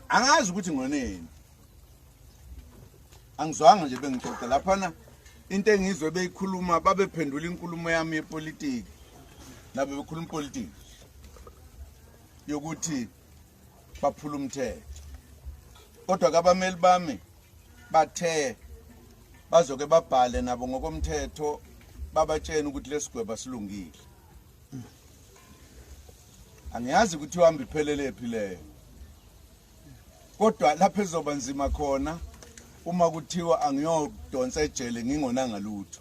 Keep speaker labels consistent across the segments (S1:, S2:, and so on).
S1: Angazi ukuthi ngoneni, angizwanga nje bengixoxa laphana. Into engizwe beyikhuluma, babephendula inkulumo yami yepolitiki, nabo bekhuluma ipolitiki yokuthi baphula umthetho, kodwa kabameli bami bathe bazoke babhale nabo ngokomthetho, babatshena ukuthi lesigweba silungile. Angiyazi ukuthi uhamba iphelele phi leyo, kodwa lapho ezoba nzima khona uma kuthiwa angiyodonsa ejele ngingonanga lutho,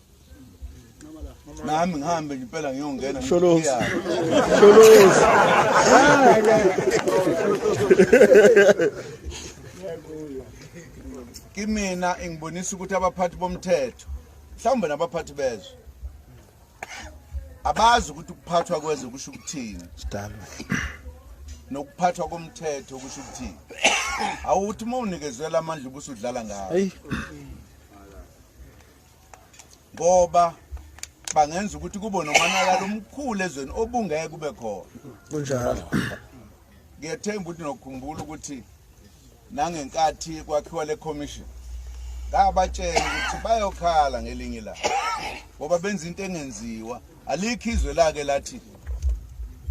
S1: nami ngihambe nje impela ngiyongena.
S2: Sholozi. Sholozi.
S1: Kimina ingibonisa ukuthi abaphathi bomthetho, mhlawumbe nabaphathi bezwe, abazi ukuthi ukuphathwa kwezwe kusho ukuthini.
S2: Sidalo.
S1: Nokuphathwa komthetho kusho ukuthini. Awuthi uma unikezwe amandla ubusudlala ngawo.
S2: Hey.
S1: Ngoba bangenza ukuthi kube nomonakalo omkhulu ezweni obungeke kube khona.
S2: Kunjalo.
S1: Ngiyethemba ukuthi nokukhumbula ukuthi nangenkathi kwakhiwa le commission, ngabatshela ukuthi bayokhala ngelinye ilanga, ngoba benza into engenziwa. Alikho izwe lake lathi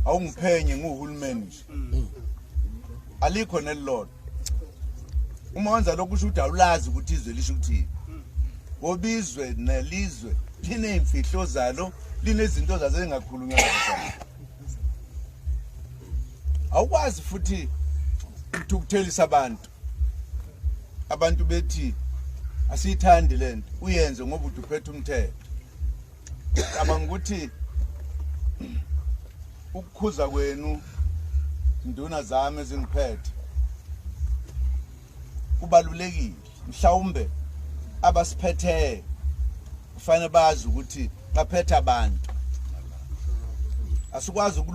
S1: awungiphenye nguhulumeni nje, alikho nelilodwa. Uma wenza lokhu, kusho ukuthi awulazi ukuthi izwe lisho ukuthini, ngoba izwe nelizwe liney'mfihlo zalo, linezinto zazo ezingakhulunywa ngazo. Awukwazi futhi ukuthukuthelisa abantu, abantu bethi asiyithandi lento uyenze ngoba uthi uphethe umthetho. Cabanga ukuthi ukukhuza kwenu, nduna zami ezingiphethe, kubalulekile. Mhlawumbe abasiphethe kufanele bazi ukuthi baphethe abantu, asikwazi.